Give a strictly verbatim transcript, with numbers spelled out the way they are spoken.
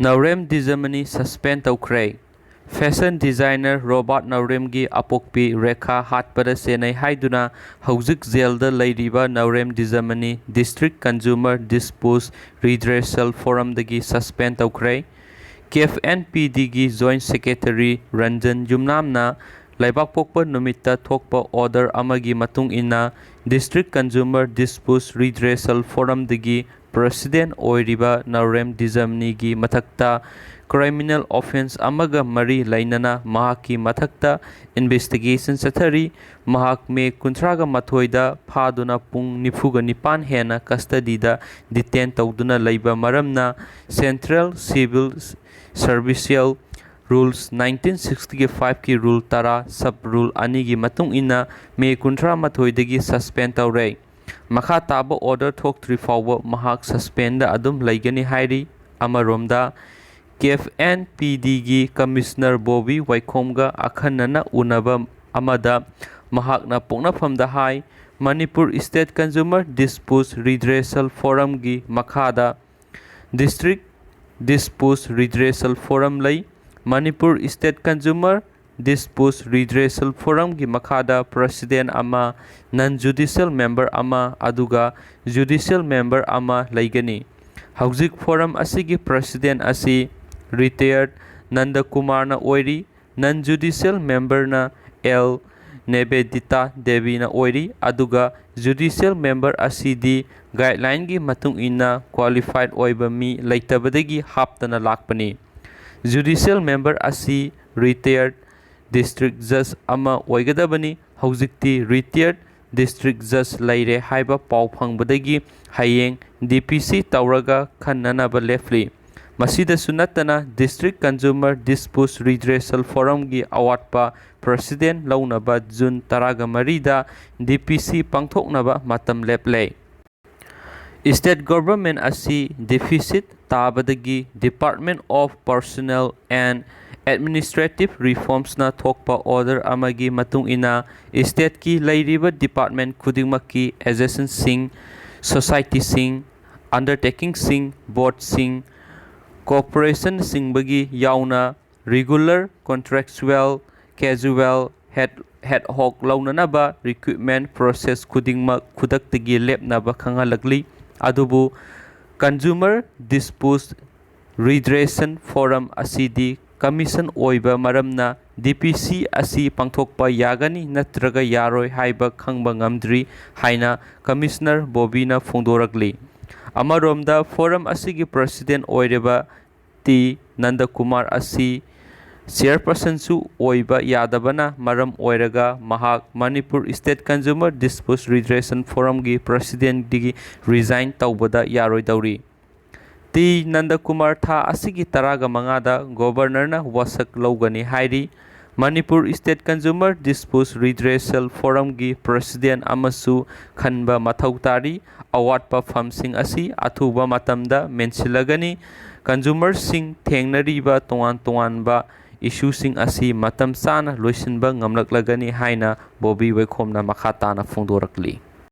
ꯅꯧꯔꯦꯝ ꯗꯤꯖꯃꯅꯤ suspend ꯇꯧꯈ꯭ꯔꯦ꯫ Fashion designer Robert ꯅꯧꯔꯦꯝꯒꯤ ꯑꯄꯣꯛꯄꯤ Rekha ꯍꯥꯠꯄꯗ ꯁꯦꯟꯅꯩ ꯍꯥꯏꯗꯨꯅ ꯍꯧꯖꯤꯛ ꯖꯦꯜꯗ ꯂꯩꯔꯤꯕ ꯅꯧꯔꯦꯝ ꯗꯤꯖꯃꯅꯤ District Consumer Disputes Redressal Forumꯗꯒꯤ suspend ꯇꯧꯈ꯭ꯔꯦ꯫ ꯀꯦ ꯑꯦꯐ ꯑꯦꯟ ꯄꯤ ꯗꯤꯒꯤ Joint Secretary ꯔꯟꯖꯟ ꯌꯨꯝꯅꯥꯝꯅ ꯂꯩꯕꯥꯛꯄꯣꯛꯄ ꯅꯨꯃꯤꯠꯇ ꯊꯣꯛꯄ order ꯑꯃꯒꯤ ꯃꯇꯨꯡ ꯏꯟꯅ District Consumer Disputes Redressal Forumꯗꯒꯤ President ꯑꯣꯏꯔꯤꯕ ꯅꯧꯔꯦꯝ ꯗꯤꯖꯝꯅꯤꯒꯤ ꯃꯊꯛꯇ criminal offence ꯑꯃꯒ ꯃꯔꯤ ꯂꯩꯅꯅ ꯃꯍꯥꯛꯀꯤ ꯃꯊꯛꯇ investigation ꯆꯠꯊꯔꯤ꯫ ꯃꯍꯥꯛ ꯃꯦ ꯀꯨꯟꯊ꯭ꯔꯥꯒ ꯃꯥꯊꯣꯏꯗ ꯐꯥꯗꯨꯅ ꯄꯨꯡ ꯅꯤꯐꯨꯒ ꯅꯤꯄꯥꯟ ꯍꯦꯟꯅ custodyꯗ detain ꯇꯧꯗꯨꯅ ꯂꯩꯕ ꯃꯔꯝꯅ Central Civil Servicial Rules nineteen sixty fiveꯀꯤ Rule ꯇꯔꯥ, Sub Rule ꯑꯅꯤꯒꯤ ꯃꯇꯨꯡ ꯏꯟꯅ ꯃꯦ ꯀꯨꯟꯊ꯭ꯔꯥ ꯃꯥꯊꯣꯏꯗꯒꯤ suspend ꯇꯧꯔꯦ꯫ ꯃꯈꯥ ꯇꯥꯕ order ꯊꯣꯛꯇ꯭ꯔꯤ ꯐꯥꯎꯕ ꯃꯍꯥꯛ suspendꯗ ꯑꯗꯨꯝ ꯂꯩꯒꯅꯤ ꯍꯥꯏꯔꯤ꯫ ꯑꯃꯔꯣꯝꯗ, ꯀꯦ F N P ꯗꯤꯒꯤ Commissioner Bobby ꯋꯥꯏꯈꯣꯝꯒ ꯑꯈꯟꯅꯅ ꯎꯅꯕ ꯑꯃꯗ ꯃꯍꯥꯛꯅ ꯄꯣꯛꯅꯐꯝꯗ ꯍꯥꯏ, Manipur State Consumer Disputes Redressal Forumꯒꯤ ꯃꯈꯥꯗ District Disputes Redressal Forum ꯂꯩ꯫ Manipur State Consumer Disputes Redressal Forumꯒꯤ ꯃꯈꯥꯗ President ꯑꯃ, Non Judicial Member ꯑꯃ, ꯑꯗꯨꯒ Judicial Member ꯑꯃ ꯂꯩꯒꯅꯤ꯫ ꯍꯧꯖꯤꯛ forum ꯑꯁꯤꯒꯤ President ꯑꯁꯤ retired ꯅꯟꯗ ꯀꯨꯃꯥꯔꯅ ꯑꯣꯏꯔꯤ꯫ Non Judicial Memberꯅ ꯑꯦꯜ ꯅꯦꯕꯦꯗꯤꯇꯥ ꯗꯦꯕꯤꯅ ꯑꯣꯏꯔꯤ, ꯑꯗꯨꯒ Judicial Member ꯑꯁꯤꯗꯤ guidelineꯒꯤ ꯃꯇꯨꯡ ꯏꯟꯅ qualified ꯑꯣꯏꯕ ꯃꯤ ꯂꯩꯇꯕꯗꯒꯤ ꯍꯥꯞꯇꯅ ꯂꯥꯛꯄꯅꯤ꯫ Judicial Member ꯑꯁꯤ retired District Judge ꯑꯃ ꯑꯣꯏꯒꯗꯕꯅꯤ꯫ ꯍꯧꯖꯤꯛꯇꯤ retired District Judge ꯂꯩꯔꯦ ꯍꯥꯏꯕ ꯄꯥꯎ ꯐꯪꯕꯗꯒꯤ ꯍꯌꯦꯡ ꯗꯤ ꯄꯤ ꯁꯤ ꯇꯧꯔꯒ ꯈꯟꯅꯅꯕ ꯂꯦꯞꯂꯤ꯫ ꯃꯁꯤꯗꯁꯨ ꯅꯠꯇꯅ, District Consumer Disputes Redressal Forumꯒꯤ ꯑꯋꯥꯠꯄ President ꯂꯧꯅꯕ ꯖꯨꯟ ꯇꯔꯥꯒ ꯃꯔꯤꯗ ꯗꯤ ꯄꯤ ꯁꯤ ꯄꯥꯡꯊꯣꯛꯅꯕ ꯃꯇꯝ ꯂꯦꯞꯂꯦ꯫ State Government ꯑꯁꯤ deficit ꯇꯥꯕꯗꯒꯤ Department of Personnel and Administrative Reformsꯅ ꯊꯣꯛꯄ order ꯑꯃꯒꯤ ꯃꯇꯨꯡ ꯏꯟꯅ, stateꯀꯤ ꯂꯩꯔꯤꯕ department ꯈꯨꯗꯤꯡꯃꯛꯀꯤ agencyꯁꯤꯡ, societyꯁꯤꯡ, undertakingꯁꯤꯡ, boardꯁꯤꯡ, ꯀꯣꯔꯄꯣꯔꯦꯁꯟꯁꯤꯡꯕꯒꯤ ꯌꯥꯎꯅ regular, contractual, casual, ad hoc ꯂꯧꯅꯅꯕ recruitment process ꯈꯨꯗꯤꯡꯃꯛ ꯈꯨꯗꯛꯇꯒꯤ ꯂꯦꯞꯅꯕ ꯈꯪꯍꯜꯂꯛꯂꯤ꯫ ꯑꯗꯨꯕꯨ Consumer Dispute Redressal Forum ꯑꯁꯤꯗꯤ commission ꯑꯣꯏꯕ ꯃꯔꯝꯅ D P C ꯑꯁꯤ ꯄꯥꯡꯊꯣꯛꯄ ꯌꯥꯒꯅꯤ ꯅꯠꯇ꯭ꯔꯒ ꯌꯥꯔꯣꯏ ꯍꯥꯏꯕ ꯈꯪꯕ ꯉꯝꯗ꯭ꯔꯤ ꯍꯥꯏꯅ Commissioner ꯕꯣꯕꯤꯅ ꯐꯣꯡꯗꯣꯔꯛꯂꯤ꯫ ꯑꯃꯔꯣꯝꯗ forum ꯑꯁꯤꯒꯤ president ꯑꯣꯏꯔꯤꯕ ꯇꯤ ꯅꯟꯗꯀꯨꯃꯥꯔ ꯑꯁꯤ chairpersonꯁꯨ ꯑꯣꯏꯕ ꯌꯥꯗꯕꯅ ꯃꯔꯝ ꯑꯣꯏꯔꯒ ꯃꯍꯥꯛ Manipur State Consumer Dispute Redressal Forumꯒꯤ presidentꯗꯒꯤ resign ꯇꯧꯕꯗ ꯌꯥꯔꯣꯏꯗꯧꯔꯤ꯫ ꯇꯤ ꯅꯟꯗꯀꯨꯃꯥꯔ ꯊꯥ ꯑꯁꯤꯒꯤ ꯇꯔꯥꯒ ꯃꯉꯥꯗ Governorꯅ ꯋꯥꯁꯛ ꯂꯧꯒꯅꯤ ꯍꯥꯏꯔꯤ꯫ Manipur State Consumer Dispute Redressal Forumꯒꯤ president ꯑꯃꯁꯨ ꯈꯟꯕ ꯃꯊꯧ ꯇꯥꯔꯤ꯫ ꯑꯋꯥꯠꯄ ꯐꯝꯁꯤꯡ ꯑꯁꯤ ꯑꯊꯨꯕ ꯃꯇꯝꯗ ꯃꯦꯟꯁꯤꯜꯂꯒꯅꯤ꯫ Consumerꯁꯤꯡ ꯊꯦꯡꯅꯔꯤꯕ ꯇꯣꯉꯥꯟ ꯇꯣꯉꯥꯟꯕ issueꯁꯤꯡ ꯑꯁꯤ ꯃꯇꯝ ꯆꯥꯅ ꯂꯣꯏꯁꯤꯟꯕ ꯉꯝꯂꯛꯂꯒꯅꯤ ꯍꯥꯏꯅ ꯕꯣꯕꯤ ꯋꯥꯏꯈꯣꯝꯅ ꯃꯈꯥ ꯇꯥꯅ ꯐꯣꯡꯗꯣꯔꯛꯂꯤ꯫